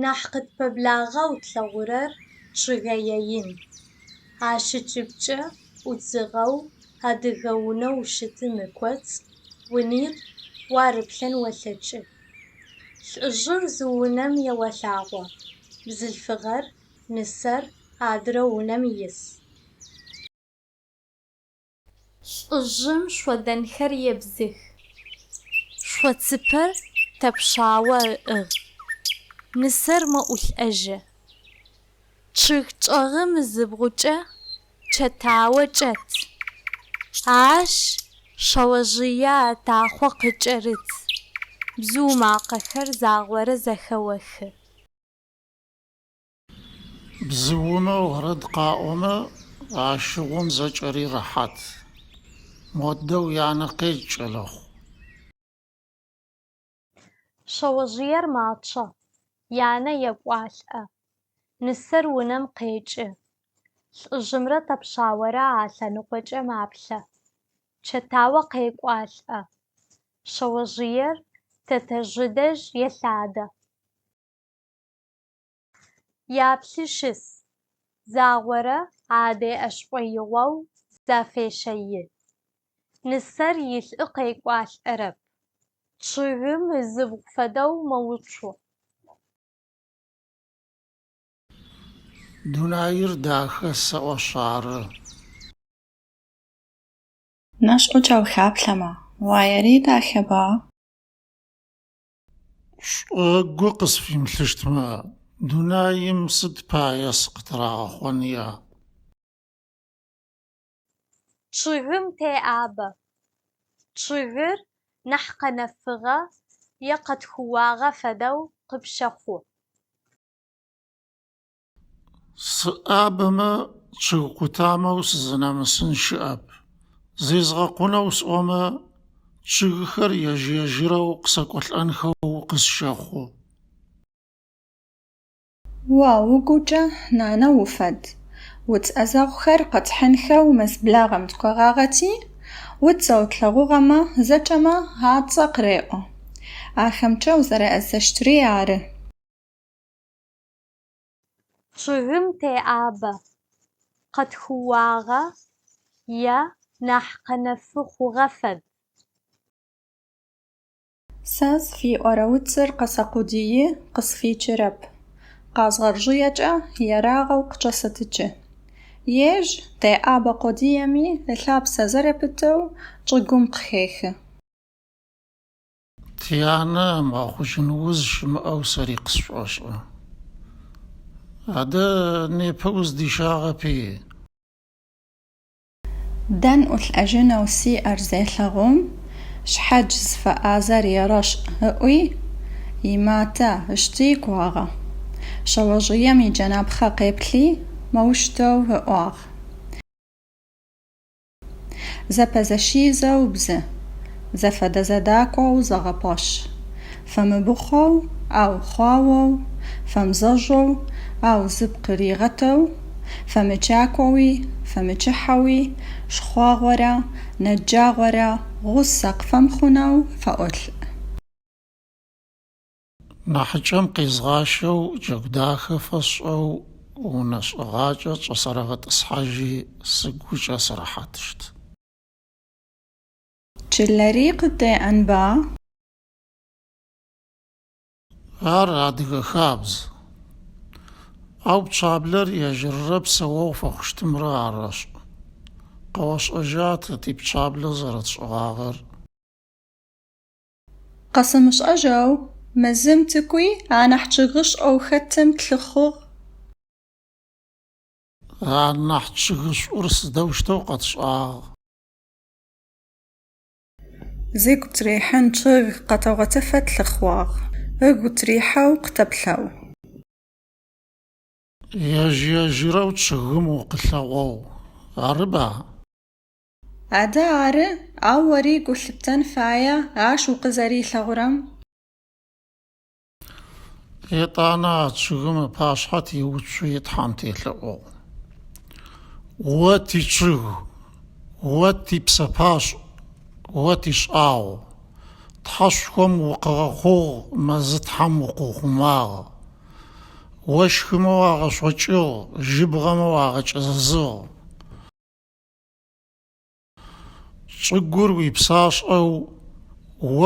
Нахь къытпэблагъэу тлъэгъурэр чъыгэе ин. Ащ ыкӏыбкӏэ ӏудзыгъэу адыгэ унэу щытым ыкӏоцӏ унитӏу уарыплъэн олъэкӏы. Лӏыжъыр зы унэм еолъагъо, бзылъфыгъэр, нысэр адрэ унэм ис. Лӏыжъым шъодэнхэр ебзых. Шъо цыпэр Тэпшъао ыӏыгъ. Нысэр мэӏулӏэжьы. Чъыг чӏэгъым ызыбгъукӏэ чэтао чӏэт. Ащ шъэожъые ӏэтахъо къыкӏэрыт. Бзыу макъэхэр загъорэ зэхэохы. Бзыумэ орэд къаӏомэ, ащыгъум зэкӏэри рэхьат. Модэ уянэ къедж, кӏэлэхъу. Шъэожъыер мачъэ, янэ екӏуалӏэ, нысэр унэм къекӏы. Лӏыжъымрэ Тэпшъаорэ алъэныкъокӏэ маплъэ. Чэтао къекӏуалӏэ. Шъэожъыер тэтэжъы дэжь елъадэ. Яплъы щыс, загъорэ адеӏэ шӏоигъоу зафещэи. Нысэр илӏы къекӏуалӏэрэп, чъыгым ызыбгъу фэдэу мэуцу. Дунаир дахэ сэӏошъ ары. Нэшӏукӏэ ухаплъэмэ, уаери дахэба? Шӏу ыгу къысфимылъыщтмэ, дунаим сыд пае сыкъытырагъэхъоныя? Чъыгым теӏабэ. Чъыгыр нахь къэнэфыгъэ е къэтхыуагъэ фэдэу къыпщэхъу. Сыӏабэмэ, чъыг къутамэу сызынэмысын щыӏэп. Зезгъэкъунэу сӏомэ, чъыгыхэр ежь-ежьырэу къысэкӏолӏэнхэу къысщэхъу. О угукӏэ нанэ уфэд. Уц ӏэзэгъухэр къэтхьынхэу мэз благъэм тыкӏогъагъэти, уцэу тлъэгъугъэмэ зэкӏэмэ ацӏэ къыреӏо. Ахэмкӏэ узэреӏэзэщтыри ары. Чъыгым теӏабэ. Къэтхыуагъэ е нахь къэнэфы хъугъэ фэд. Сэ зыфиӏорэ уцыр къэсэкъудыи, къысфикӏырэп. Къазгъыржъыекӏэ ерагъэу къычӏэсэтӏыкӏы. Ежь теӏабэ къодыеми, ылъапсэ зэрэпытэу чӏыгум къыхехы. Тянэ ымыгъэхъужьын уз щымыӏэу сэри къысшӏошӏы. Адэ непэ уздищагъэпи? Дэн ӏулӏэжьынэу сиӏэр зелъэгъум, шъхьадж зыфэӏазэр ерэшӏ ыӏуи, иматэ ышти кӏуагъэ. Шъэожъыем иджэнапхъэ къеплъи, моущтэу ыӏуагъ. Зэпэзэщизэу бзы, зэфэдэ-зэдакӏоу зэгъэпэш, фэмыбыхъоу, ау хъуаоу, фэмызэжъоу, ау зыпкъ ригъэтэу, фэмыкӏакоуи, фэмыкӏыхьэуи, шхъуагъорэ нэджагъорэ гъусэ къыфэмыхъунэу фэӏолӏ. Нахьыкӏэм къезгъащэу, джэгу дахэ фэсшӏэу, унэ шӏыгъакӏэ чӏэсэрэгъэтӏысхьажьи, сыгукӏэ сырэхьатыщт. Чылэри къыддеӏэнба? Ар адыгэ хабз. Ау пчъаблэр ежьыррэ псэогъу фэхъущтымрэ арэшӏ. Къэошӏэжьа тэ типчъаблэ зэрэтшӏыгъагъэр? Къэсымышӏэжьэу мэзым тыкӏуи анахь чъыгышӏоу хэтым тылъыхъугъ. Анахь чъыгышӏур сыдэущтэу къэтшӏагъ? Зыгу тырихьын чъыг къэтэгъотыфэ тылъыхъугъ, ыгу тырихьэу къытэплъэу. Ежь-ежьырэу чъыгым укъылъэгъоу, арыба? Адэ ары, ау ори гу лъыптэн фае ащ укъызэрилъэгъурэм. Етӏанэ а чъыгым ыпашъхьэ тиуцуи Тхьэм телъэӏугъ. О тичъыг, о типсэпашӏ, о тишӏагъу, Тхьэшхом укъыгъэхъугъ, Мэзытхьэм укъыухъумагъ. Ощхымэ уагъэшъокӏыгъ, жьыбгъэмэ уагъэкӏэзэзыгъ. Чӏыгур уипсашӏэу,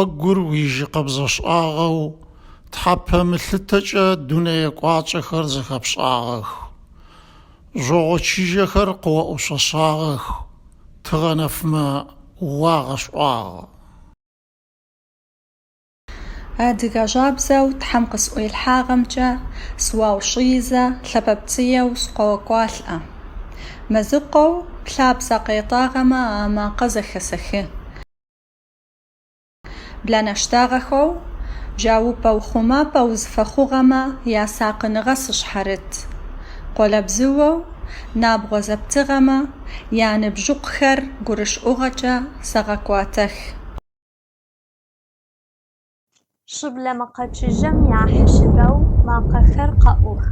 огур уижьы къэбзэшӏагъэу, тхьэпэ мылъытэкӏэ дунэе кӏуачӏэхэр зэхэпшӏагъэх. Жъогъо чыжьэхэр къыоӏушъэшъагъэх, тыгъэ нэфмэ уагъэшӏуагъ. Адыгэ жабзэу Тхьэм къысӏуилъхьагъэмкӏэ сыуаушъыизэ лъэпэпцӏыеу сыкъыокӏуалӏэ. Мэзыкъоу плъапсэ къетӏагъэмэ амакъэ зэхэсэхы. Блэнэ щтагъэхэу жьаупӏэ-ухъумапӏэ узыфэхъугъэмэ ясакъыныгъэ сшъхьарыт. Къолэбзыоу набгъо зэптыгъэмэ яныбжьыкъухэр гурышӏугъэкӏэ сэгъэкӏуатэх. Шыблэ мэкъэ чыжьэм яхьщырэу макъэхэр къэӏух.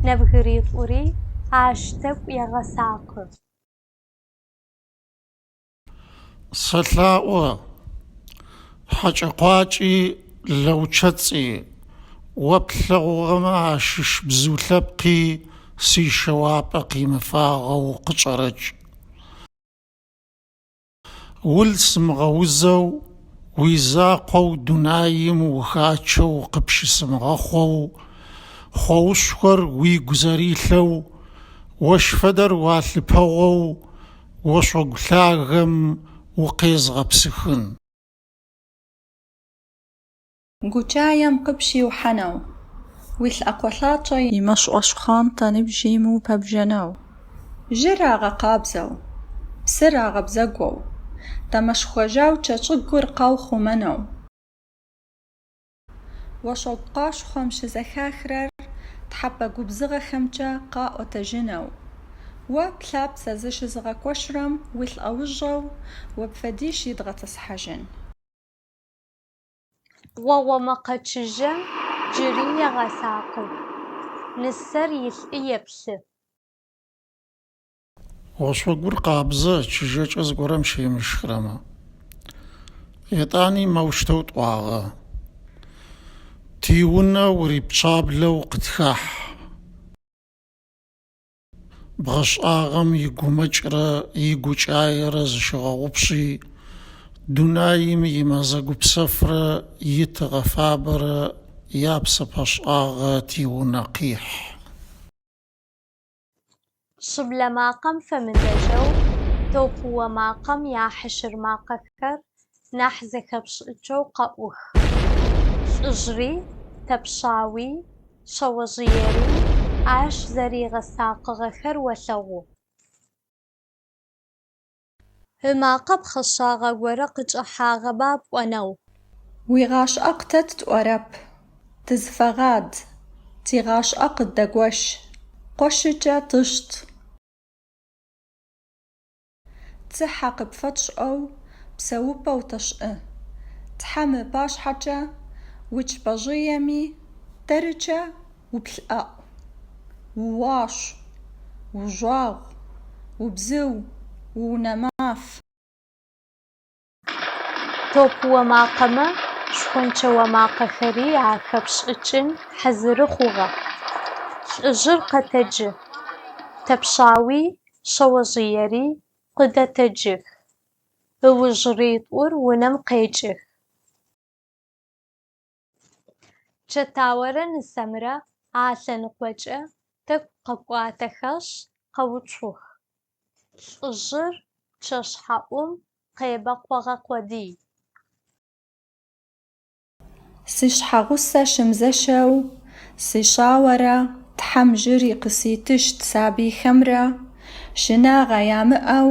Нэбгыритӏури ащ тӏэкӏу егъэсакъы. Сэлъаӏо, хьэкӏэ-къуакӏи, лэучэцӏи, о плъэгъугъэмэ ащыщ бзыу лъэпкъи сишэуапӏэ къимыфагъэу къычӏэрэкӏ. Ул сымыгъэузэу, уизакъоу дунаим ухачэу къыпщысымыгъэхъоу, хъоушъхэр уигу зэрилъэу, ощ фэдэр уалъыпэгъоу ошъогу лъагэм укъезгъэпсыхын. Гукӏаем къыпщиухьанэу, уилӏэкъо-лӏачӏэ имэшӏо шхъуантӏэ ныбжьи мыупэбжьэнэу, жьыр агъэкъабзэу, псыр агъэбзэгоу, тэмэшхо жьаукӏэ чӏыгур къаухъумэнэу. Ошъогу къашхъом щызэхахырэр тхьэпэ губзыгъэхэмкӏэ къаӏотэжьынэу, о плъапсэ зыщызыгъэкощырэм уилӏэужэу о пфэдищ идгъэтӏысхьажьын. Гъогъо мэкъэ чыжьэм джыри егъэсакъы. Нысэр илӏы еплъы. Ошъогур къабзэ, чыжьэкӏэ зыгорэм щемыщхырэмэ. Етӏани мэущтэу тӏуагъэ: Тиунэ урипчъаблэу къытхахь. Бгъэшӏагъэм игумэкӏрэ игукӏаерэ зыщыгъэгъупши, дунаим имэзэ гупсэфрэ итыгъэ фабэрэ япсэпэшӏагъэ тиунэ къихь. Шыблэ макъэм фэмыдэжьэу топыо макъэм яхьщыр макъэхэр нахь зэхэпшӏыкӏэу къэӏух. Лӏыжъри, Тэпшъауи, шъэожъыери ащ зэригъэсакъыгъэхэр олъэгъу. Ымакъэ пхъэшагъэ горэ къыкӏэхьагъэба пӏонэу. Уигъашӏэ къытэт тӏорэп, тызыфэгъад, тигъашӏэ къыддэгощ, къошыкӏэ тышт. Цыхьэ къыпфэтшӏэу псэупӏэ утэшӏы, Тхьэм ыпашъхьэкӏэ учӏыпӏэжъыеми, тэрыкӏэ уплӏэӏу, ууашъу, ужъуагъу, убзыу, уунэ маф. Топыо макъэмэ шхончэо макъэхэри ахэпшӏыкӏын хьазыры хъугъэ. Лӏыжъыр къэтэджы. Тэпшъауи шъэожъыери къыдэтэджых. Ыужыритӏур унэм къекӏых. Чэтаорэ нысэмрэ алъэныкъокӏэ тӏэкӏу къэкӏуатэхэшъ къэуцух. Лӏыжъыр пчъэшъхьаӏум къебэкъогъэ къодый. Сишъхьэгъусэ щымызэщэу сишъаорэ Тхьэм джыри къыситыщт сабыйхэмрэ щынагъэ ямыӏэу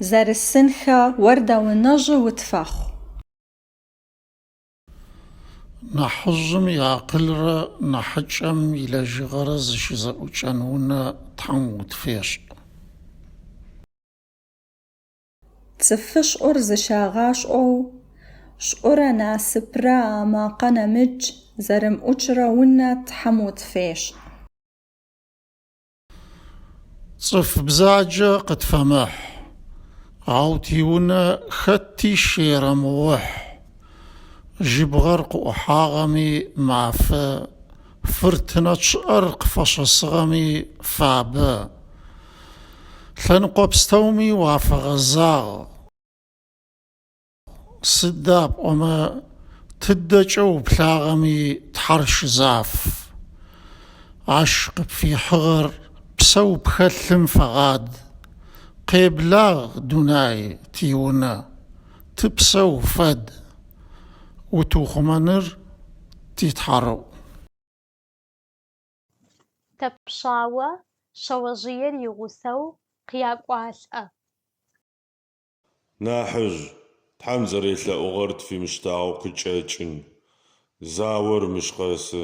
зэрысынхэ ордэунэжъы утфэхъу. Нахьыжъым иакъылрэ нахьыкӏэм илэжьыгъэрэ зыщызэӏукӏэн унэ Тхьэм утфешӏ. Цӏыфышӏур зыщагъашӏоу, шӏурэ насыпрэ амакъэ нэмыкӏ зэрымыӏукӏырэ унэ Тхьэм утфешӏ. Цӏыф бзаджэ къытфэмыхь, ау тиунэ хэти щерэмыухь. Жьыбгъэр къыӏухьагъэми мафэ. Фыртынэ чъыӏэр къыфэшэсыгъэми фабэ. Лъэныкъо пстэуми уафэгъэзагъ. Сыда пӏомэ тыдэкӏэ уплъагъэми Тхьэр щызаф. Ащ къыпфихьыгъэр псэу пхэлъым фэгъад. Къеблагъ, дунай, тиунэ, тыпсэу фэд. Утыухъумэныр титхьарыӏу. Тэпшъао шъэожъыер игъусэу къякӏуалӏэ. Нахьыжь, Тхьэм зэрелъэӏугъэр тфимыштагъэу къычӏэкӏын, заор мыщ къэсы,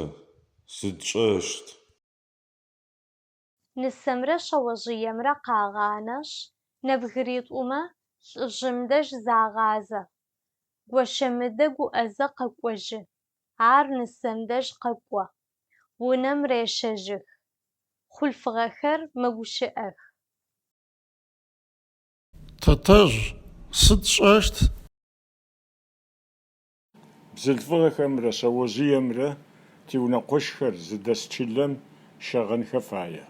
сыд тшӏэщт? Нысэмрэ шъэожъыемрэ къагъанэшъ, нэбгыритӏумэ лӏыжъым дэжь загъазэ. Гощэмыдэ гуӏэзэ къэкӏожьы. Ар нысэм дэжь къэкӏо. Унэм рещэжьых. Хъулъфыгъэхэр мэгущыӏэх. Тэтэжъ, сыд тшӏэщт? Бзылъфыгъэхэмрэ шъэожъыемрэ тиунэкъощхэр зыдэс чылэм щэгъэнхэ фае.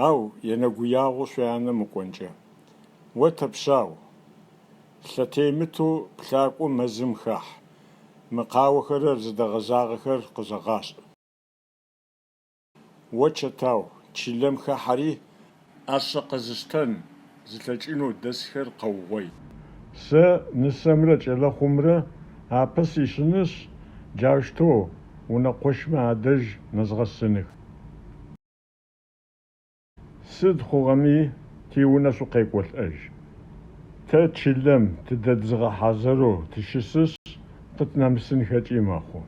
Ау енэгуягъо шъуянэ мыкӏонкӏэ. О Тэпшъау, лъэтемытэу плъакӏоу мэзым хахь, мы къаохэрэр зыдэгъэзагъэхэр къызэгъашӏ. О Чэтау, чылэм хахьэри, ӏашэ къэзыштэн зылъэкӏынэу дэсхэр къэугъой. Сэ нысэмрэ кӏэлэхъумрэ апэ сишъынышъ, джаущтэу унэкъощмэ адэжь нэзгъэсыных. Сыд хъугъэми тиунэ шъукъекӏолӏэжь. Тэ чылэм тыдэдзыгъэ хьазырэу тыщысышъ, къытнэмысынхэкӏи мэхъу.